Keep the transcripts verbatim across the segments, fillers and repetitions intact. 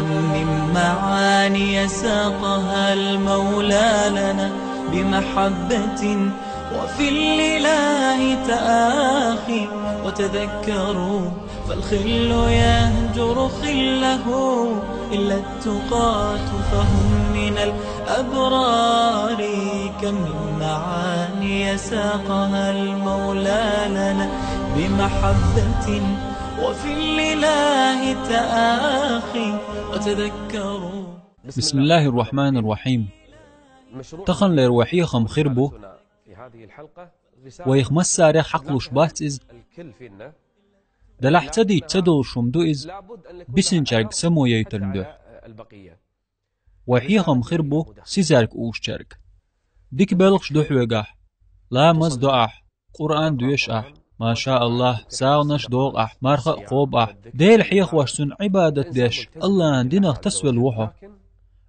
من معاني ساقها المولى لنا بمحبة، وفي الإله تآخي. وتذكروا فالخل يهجر خله إلا التقاة فهم من الأبرار. كم من معاني ساقها المولى لنا بمحبة، وفي الإله تآخي. وتذكروا. بسم الله الرحمن الرحيم. Тахан лер вай хьехам хир бу. Вайх массарех хьакхалуш бац из. Делахь ца дийцча ца долуш хӀума ду из, бисинчаьрга само яйтарна дуьхьа. Вай хьехам хир бу сизерг узучаьрга. Дика белхаш ду хьоьгахь, ламаз до ахь, Къуръан доьшу ахь, машааллахӀ, сагӀанаш доху ахь, марха а кхобу ахь, Дела хьехош, Цунна Ӏибадат деш, АллахӀан динах тасавелла ву хьо.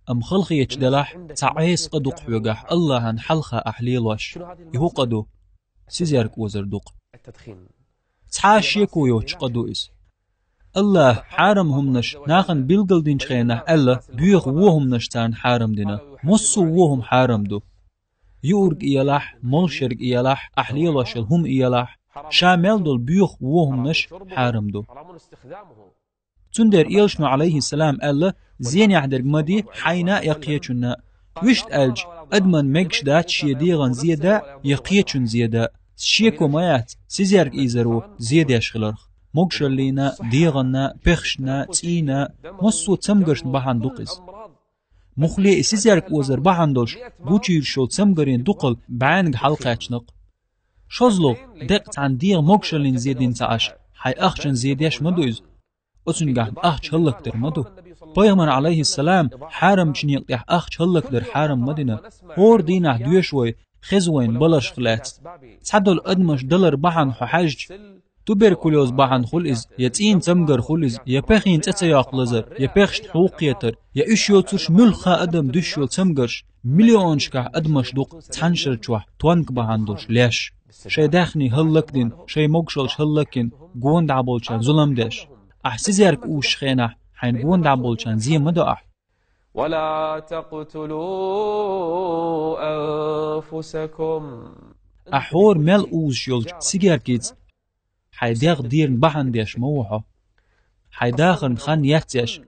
Амма халахеташ делахь, цхьа Ӏеса къа ду-кх хьоьгахь АллахӀан хьалха ахь лелош. И хӀун къа ду? Сизерг озар ду-кх. Цхьа а шеко йоцуш къа ду иза. АллахӀа хьарам хӀуманаш нахана билгалдинчу хенахь аьлла, боьха вон хӀуманаш царна хьарам дина. Массо а вон хӀума хьарам ду. Юург а елахь, молшерг а елахь, ахь лелош йолу хӀума а елахь, ша мел долу боьха вон хӀуманаш хьарам ду. Цундела Элчано, Ӏалайхиссалам, аьлла: «Зенехь дерг ма де хьайна а, я кхечунна а». Вуьшта аьлча, адаман мегаш дац шен дегӀан зе да я кхечун зе да. Шеко ма яц, сизерг узаро зе деш хиларх. Могушаллина, дегӀанна, пехашна, цӀийна, массо а цамгаршна бахьана ду-кх иза. Муххале и сизерг озар бахьана долуш гучуйуш йолу цамгарийн дукхалла бӀаьнга хьалакхаьчна-кх. ШозлагӀа, деккъа цхьана дегӀан могушаллин зе дина ца Ӏаш, хьайн ахчан зе деш ма ду иза. Оцуьнгахь ахча хӀаллакдар ма ду. Пайхамар, Ӏалайхиссалам, хьарамчу некъа тӀехь ахча хӀаллакдар хьарам ма дина. ХӀора дийнахь доьшу вай, хеза вайна баларшах лаьцна. Цхьадолу адамаш далар бахьана хьо хьаьжча, туберкулез бахьана хуьлу иза, я цӀийнан цамгар хуьлу иза, я пехийн цӀе ца йоккху лазар, я пехашна хьукхетар, я уьш йоцурш муьлхха адам дуьсуш йолу цамгарш, миллионашкахь адамаш ду-кх цхьана шарчохь тонка бахьана долуш леш. Шайн даьхни хӀаллакдина, шайн могушаллаш хӀаллакйина, гондахьа болчарна зулам деш. Ахь сизерг узучу хенахь хьайна гондахьа болчарна зе ма до ахь. ولا تقتلوا أنفسكم. Ахь хӀора мел узуш йолчу сигеркица хьайн дегӀ дийрина бахьана деш ма ву хьо. Хьайн дахарна хан яц еш.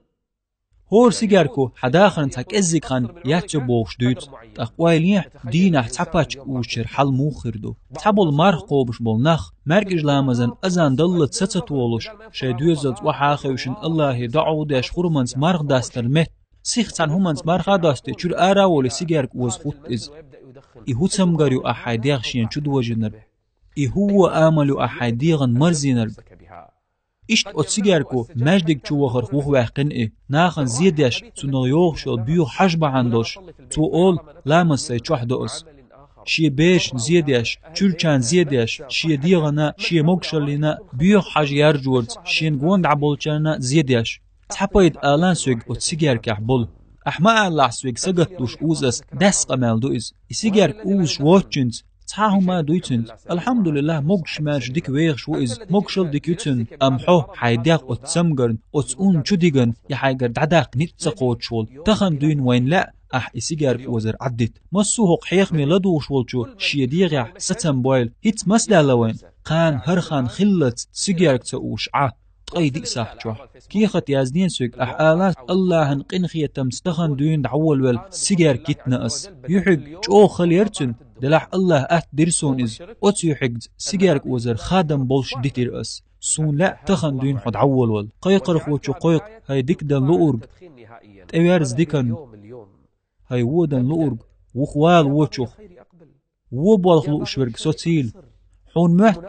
ХӀора сигерко хьан дахарна цхьа кӀеззиг хан яц ю бохуш дуьйцу, тӀаккха ойла е, дийнахь цхьа паччахь узучуьра хьал муха хир ду. Цхьаболу марха кхобуш болу нах, маьркӀажа ламазан азан даллалц са ца толуш, шайн доьзалца охьа а хевшина АллахӀе доӀа а деш, хурманца марха дастар метта, сиха цхьана хӀуманца марха а достий, чуьра ара а волий, сигерг оза хӀутту иза. И хӀун цамгар ю ахь хьайн дегӀ шена чу дожийнарг? И хӀун вон амал ю ахь хьайн дегӀан марзийнарг? Иштта оцу сигерко маьждиг чу вахарх вухаваьккхина и, нахана зе деш, цунах йогӀуш йолу боьха хьаж бахьана долуш, цо олу: «Ламаз сайн чохь до ас». Шен берашна зе деш, чуьрчарна зе деш, шен дегӀана, шен могушаллина боьха хьаж яржорца, шена гондахьа болчарна зе деш. Цхьа пайда алан соьга оцу сигеркехь болу. Ахь ма алалахь соьга сагатдуш узу ас, даьсса къамел ду иза. И сигерг узуш воцчуьнца цхьа а хӀума а дуй цуьнца? АлхьамдулиллахӀ, могуш-маьрша дика вехаш ву иза, могушалла дика ю цуьнан, амма хьо хьайн дегӀ оцу цамгарна, оцу ун чу дигана, и хьайгара дӀадаккха ницкъ ца кхочуш волу, тахана дуьйна вайна лаьа ахь и сигерг озар Ӏаддита. Массо а хӀокху хьехаме ладугӀуш волчо шен дегӀехь сацам бойла, хӀинца маса даьлла вайна, кхана хӀара хан хиллалц сигерг ца узуш Ӏа, ткъе диъ сахьт чохь. Кехат яздина соьга, ахь ала: «АллахӀан къинхетамца тахана дуьйна дӀаволавелла сигерг йитина ас. Юьхьиг чӀогӀа хала яра цуьнан, делахь АллахӀа атта дира суна иза. Оцу юьхьигца сигерг озар хадам болуш дитира ас. Суна лаьа тахана дуьйна хьо дӀаволавала». Кхайкхархочо кхойкху: «ХӀай дика дан луург, тӀеверза диканна! ХӀай вон дан луург, вухавала вочух! Вон болх лууш верг со ца йилла. Хьуна моьтту,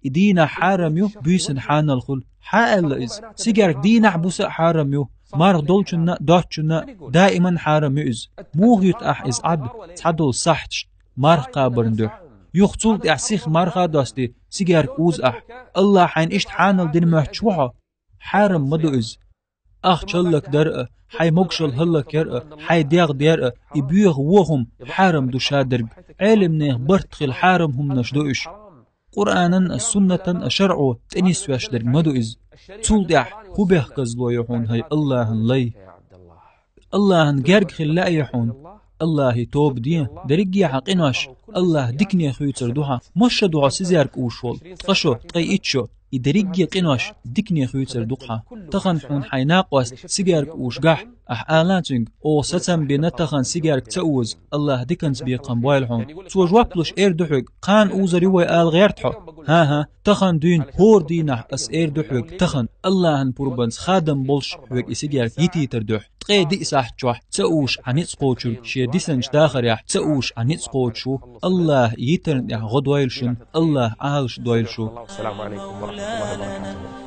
и дийнахь хьарам ю, буьйсанна хьанал хуьлу. Хьан аьлла иза? Сигерг дийнахь а, буса а хьарам ю. Марха долчунна а, доцчунна а даиман хьарам ю иза. Муха юьту ахь иза Ӏад цхьадолу сахьташна марха кхабарна дуьхьа? Юха цул тӀаьхьа сиха марха а достий, сигерг узу ахь. АллахӀа хьайна иштта хьанал дина моьттуш ву хьо? Хьарам ма ду иза. Ахча хӀаллакдар а, хьайн могушалла хӀаллакъяр а, хьайн дегӀ дер а, и боьха вон хӀума хьарам ду шадерг. Ӏелимнехан барт хила хьарам хӀуманаш ду уьш. Къуръанан а, суннатан а, шарӀо тӀенисвеш дерг ма ду иза. Цул тӀехьа хӀун бехказло ю хьуна, хӀай Аллахьан лай? Аллахьан герга хила лаьа хьуна, Аллахье тоба де, дерриге хьан къинош Аллахь дикане хуьйцур ду хьан, масса ду хьо сизерг увш волу, ткъа шо, ткъе итт шо, и дерриге къинош дикане хуьйцур ду хьан. Тахана хьуна хьайн накъост сигерг увш гахь, ахь ала цуьнга: «Оха сацам бина, тахана сигерг ца уза, Аллахь диканца бекхам бойла хьуна». Цо жоп луш эр ду хьоьга: «Кхана узур ю вай», ала гӀерта хьо? ХӀан-хӀа, тахана дуьйна хӀора дийнахь ас эр ду хьоьга, тахана, Аллахьан пурбанца хадам болуш хьоьга и сигерг йитийтар дуьхьа. Ткъе диъ сахьт чохь ца увш Ӏа ницкъ кхочург шен дисинчу дахарехь, ца увш Ӏа ницкъ кхочуш ву. Аллахь йитарна тӀехь гӀо дойла шуна, Аллахь Ӏалаш дойла шу. السلام عليكم ورحمة الله وبركاته.